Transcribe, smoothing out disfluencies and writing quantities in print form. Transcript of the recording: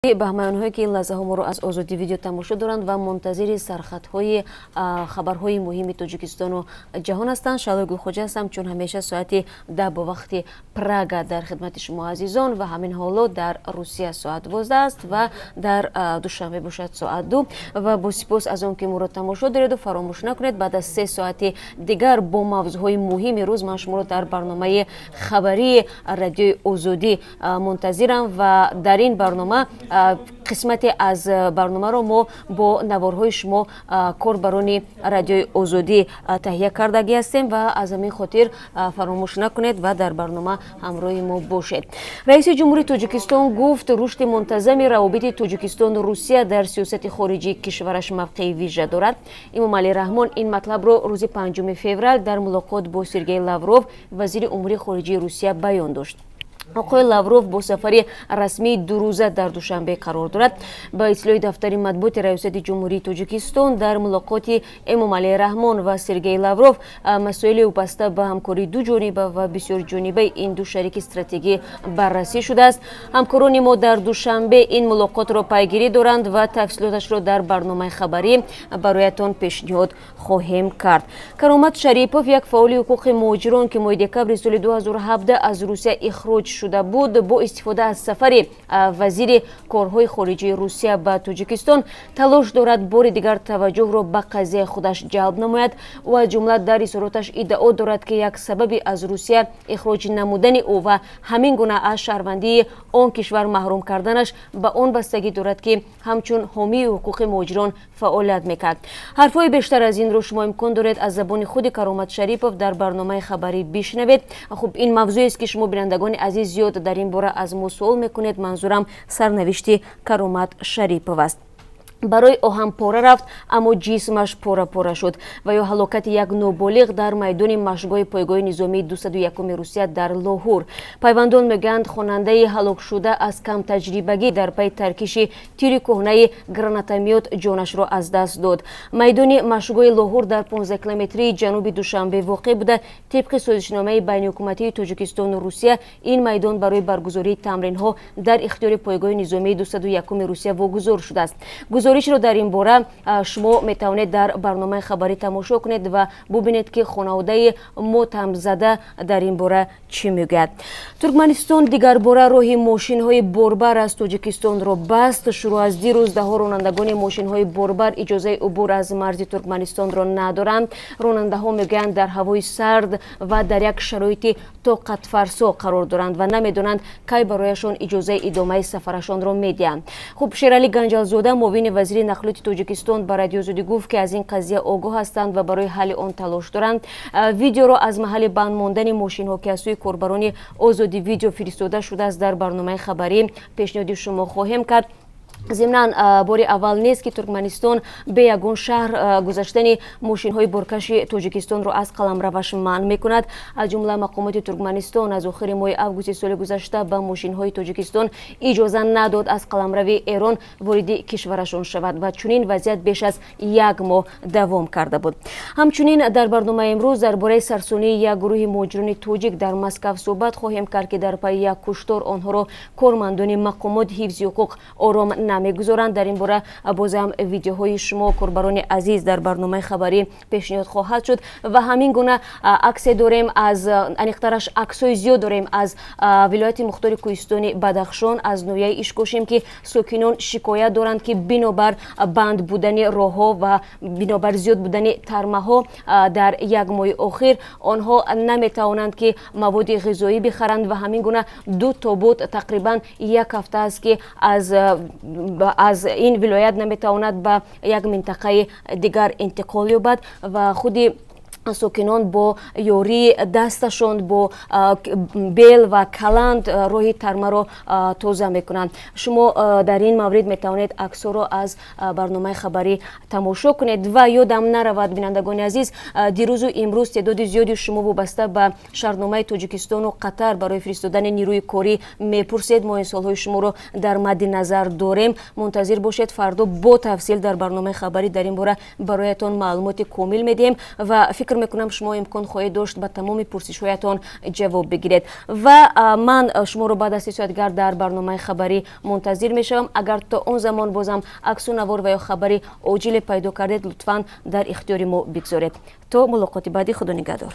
Ба ҳамаи онҳое, ки ин лаҳзаҳо моро аз Озодӣ Видео тамошо доранд ва мунтазири сархатҳои хабарҳои муҳими Тоҷикистону ҷаҳон ҳастанд, Шаҳлои Гулхоҷа ҳастам. Чун ҳамеша, соати 10 бо вақти Прага дар хидмати шумо азизон. Ва ҳамин ҳоло дар Русия соат 12 аст ва дар Душанбе бошад соат 2. Ва бо сипос аз он ки моро тамошо дореду, фаромӯш накунед, баъд аз 3 соати дигар бо мавзӯъҳои муҳими рӯз ман шуморо дар барномаи хабарии Радиои Озодӣ мунтазирам. Ва дар ин барнома қисмате аз барномаро мо бо наворҳои шумо, корбарони Радиои Озодӣ, таҳия кардагӣ ҳастем ва аз ҳамин хотир фаромӯш накунед ва дар барнома ҳамроҳи мо бошед. Раиси Ҷумҳури Тоҷикистон гуфт, рушди мунтазами равобити Тоҷикистону Русия дар сиёсати хориҷии кишвараш мавқеи вижа дорад. Эмомалӣ Раҳмон ин матлабро рӯзи 5 феврал дар мулоқот бо Сергей Лавров, вазири умури хориҷии Русия, баён дошт. Оқои Лавров бо сафари расмии дурӯза дар Душанбе қарор дорад. Ба иттилои дафтари матбуоти Раёсати Ҷумҳурии Тоҷикистон, дар мулоқоти Эмомалӣ Раҳмон ва Сергей Лавров масоили вобаста ба ҳамкории дуҷониба ва бисёрҷонибаи ин ду шарики стратегӣ баррасӣ шудааст. Ҳамкорони мо дар Душанбе ин мулоқотро пайгирӣ доранд ва тафсилоташро дар барномаи хабарӣ бароятон пешниҳод хоҳем кард. Каромат Шарипов, як фаъоли ҳуқуқи муҳоҷирон, ки моҳи декабри соли 2017 аз Русия ихроҷ шуда буд, бо истифода аз сафари вазири корҳои хориҷии Русия ба Тоҷикистон талош дорад бори дигар таваҷҷӯҳро ба қазияи худаш ҷалб намояд. Ӯ аз ҷумла дар изҳороташ иддао дорад, ки як сабаби аз Русия ихроҷ намудани ӯ ва ҳамин гуна аз шаҳрвандии он кишвар маҳрум карданаш ба он бастагӣ дорад, ки ҳамчун ҳомии ҳуқуқи муҳоҷирон фаъолият мекард. Ҳарфҳои бештар аз инро шумо имкон доред аз забони худи Каромат Шарипов дар барномаи хабарӣ бишнавед. Хуб, ин мавзӯест, ки шумо, бинандагони азиз, зиёд дар ин бора аз мо суол мекунед. Манзурам сарнавишти Каромат Шарипов аст. Барои оҳан пора рафт, аммо ҷисмаш пора пора шуд ва ё ҳалокати як ноболиғ дар майдони машқгоҳи пойгоҳи низомии 201-уми Русия дар Лоҳур. Пайвандон мегӯянд, хонандаи ҳалокшуда аз камтаҷрибагӣ дар пайи таркиши тири кӯҳнаи гранатомёт ҷонашро аз даст дод. Майдони машқгоҳи Лоҳур дар 15 километрии ҷануби Душанбе воқеъ буда, тибқи созишномаи байниҳукуматии Тоҷикистону Русия ин майдон барои баргузории тамринҳо дар ихтиёри пойгоҳи низомии 201-уми Русия вогузор шудааст. Гузоришро дар ин бора шумо метавонед дар барномаи хабарӣ тамошо кунед ва бубинед, ки хонаводаи мотамзада дар ин бора чӣ мегӯяд. Туркманистон дигарбора роҳи мошинҳои борбар аз Тоҷикистонро баст. Шурӯъ аз дирӯз даҳо ронандагони мошинҳои борбар иҷозаи убур аз марзи Туркманистонро надоранд. Ронандаҳо мегӯянд, дар ҳавои сард ва дар як шароити тоқатфарсо қарор доранд ва намедонанд, кай барояшон иҷозаи идомаи сафарашонро медиҳанд. Хуб, Шералӣ Ганҷалзода, муовини вазири нақлиёти Тоҷикистон, ба Радиои Озодӣ гуфт, ки аз ин қазия огоҳ ҳастанд ва барои ҳалли он талош доранд. Видеоро аз маҳалли банд мондани мошинҳо, ки аз сӯи корбарони Озодӣ Видео фиристода шудааст, дар барномаи хабарӣ пешниҳоди шумо хоҳем кард. Зимнан, бори аввал нест, ки Туркманистон бе ягон шарҳ гузаштани мошинҳои боркаши Тоҷикистонро аз қаламраваш манъ мекунад. Аз ҷумла мақомоти Туркманистон аз охири моҳи августи соли гузашта ба мошинҳои Тоҷикистон иҷоза надод аз қаламрави Эрон вориди кишварашон шавад ва чунин вазъият беш аз як моҳ давом карда буд. Ҳамчунин дар барномаи имрӯз дар бораи сарсонии як гурӯҳи муҳоҷирони тоҷик дар Москав суҳбат хоҳем кард, ки дар пайи як куштор онҳоро кормандони мақомоти ҳифзи ҳуқуқ ором намегузоранд. Дар ин бора бозам видеоҳои шумо, корбарони азиз, дар барномаи хабарӣ пешниҳод хоҳад шуд. Ва ҳамин гуна аксе дорем аз, аниқтараш, аксҳои зиёд дорем аз вилояти мухтори кӯҳистони Бадахшон, аз ноҳияи Ишкошим, ки сокинон шикоят доранд, ки бинобар банд будани роҳҳо ва бинобар зиёд будани тармаҳо дар як моҳи охир онҳо наметавонанд, ки маводи ғизоӣ бихаранд. Ва ҳамин гуна ду тобут тақрибан як ҳафта аст, ки аз ин вилоят наметавонад ба як минтақаи дигар интиқол ёбад ва худи сокинон бо ёрии дасташон, бо бел ва каланд роҳи тармаро тоза мекунанд. Шумо дар ин маврид метавонед аксҳоро аз барномаи хабарӣ тамошо кунед. Ва ёдам наравад, бинандагони азиз, дирӯзу имрӯз теъдоди зиёди шумо вобаста ба шартномаи Тоҷикистону Қатар барои фиристодани нирӯи корӣ мепурсед. Мо ин суолҳои шуморо дар мадди назар дорем. Мунтазир бошед, фардо бо тафсил дар барномаи хабарӣ дар ин бора бароятон маълумоти комил медиҳем. Ва фикр Фикр мекунам, шумо имкон хоҳед дошт, ба тамоми пурсишҳоятон ҷавоб бигиред. Ва ман шуморо баъд аз 3 соат дигар дар барномаи хабарӣ мунтазир мешавам. Агар то он замон бозам аксу навор ва ё хабари оҷиле пайдо кардед, лутфан дар ихтиёри мо бигзоред. То мулоқоти баъдӣ, худо нигаҳдор.